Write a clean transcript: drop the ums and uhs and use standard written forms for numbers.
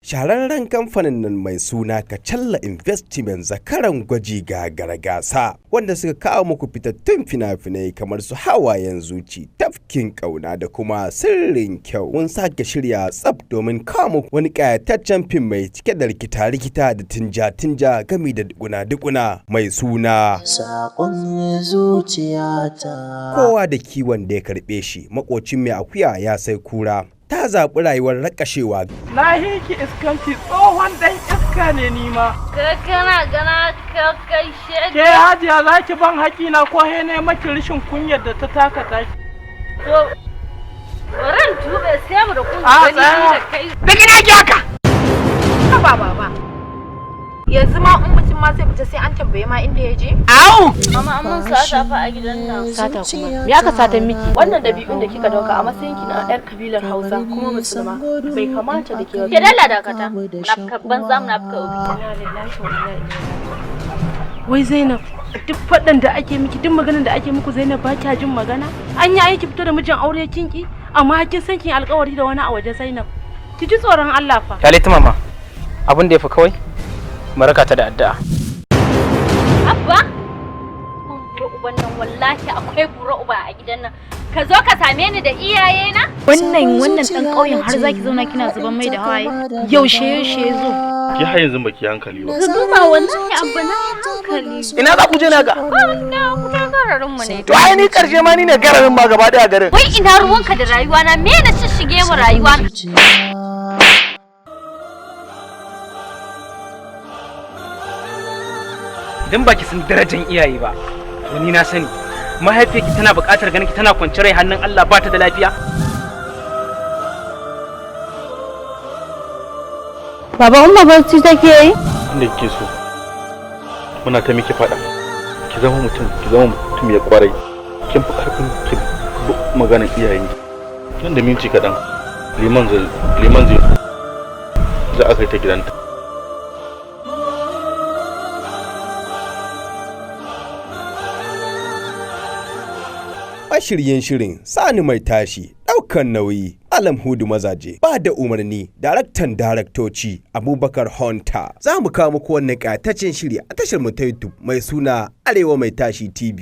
Shahararren kamfanin nan mai suna Kacalla Investment, zakaran gwaji ga gargasa, wanda suka kawo muku fitattun fina-finai kamar su Hawayen Zuci, Tafkin Kauna da kuma Sirrin Kyau. Mun sake shirya tsaf domin kawo muku wani ƙayataccen fim mai cike da rikita-rikita da tinja-tinja gami da dukuna-dukuna mai suna Saƙon zuciyata. Kowa da kiwon da ya karɓe shi, makocin mai akuya ya sai kura. Ta zaɓi rayuwar rakashewa. Na hiki iskanci, tsohon ɗan iska ne ni ma. Ka kana gana ka kai Ke shege. hajiya, za ki ban haƙina ko he ne maki rishin kunyar da ta taka taki. To bari in tube sai mu da kun A, gani tsaya. da kai. Da gina ki haka. Haba baba. Yanzu ma in mutum ma zai fita sai an tambaye ma inda ya je? Au! Mama, an mun sata fa a gidan nan. Sata kuma? Me aka sata miki? Wannan dabi'un da kika dauka a matsayin ki na yar kabilar Hausa kuma musulma bai kamata da ke. Ke dalla dakata. Munafika banza, munafika ubi. Wai Zainab, duk faɗan da ake miki, duk maganar da ake muku, Zainab, ba kya jin magana? An yi aiki fito da mijin aure kinki, amma kin san kin alƙawari da wani a waje. Zainab, ki ji tsoron Allah fa. Kyale ta mama. Abin da ya fi kawai, mu raka ta da addu'a. Abba! Bura uban nan, wallahi akwai bura uba a gidan nan. Ka zo ka same ni da iyaye na? Wannan dan ƙauyen har zaki zauna kina zuban mai da hawaye? Yaushe yaushe ya zo? Ki har yanzu baki hankali ba. Ka duba, wallahi abba na yi hankali. Ina za ku je na ga? Wannan kuta gararin mu ne. To ai ni karshe ma ni ne gararin ma gaba daya garin. Wai ina ruwanka da rayuwa na? Me na shishige mu rayuwa na? Zuciya. Idan baki san darajar iyaye ba, to ni na sani. Mahaifiyarki tana buƙatar ganin ki, tana kwance rai hannun Allah, ba ta da lafiya. Baba, umma barci take yi? Inda kike so. Muna ta miki faɗa. Ki zama mutum, ki zama mutum ya kwarai. Kin fi karfin ki bi maganar iyayenki. Nan da minti kaɗan liman zai za a kai ta gidanta. Mashiryin shirin Sani Mai Tashi, ɗaukan nauyi Alam Hudu Mazaje, ba da umarni daraktan daraktoci Abubakar Hunter. Za mu kawo muku wannan ƙayataccen shiri a tashar mu ta YouTube mai suna Arewa Mai Tashi TV.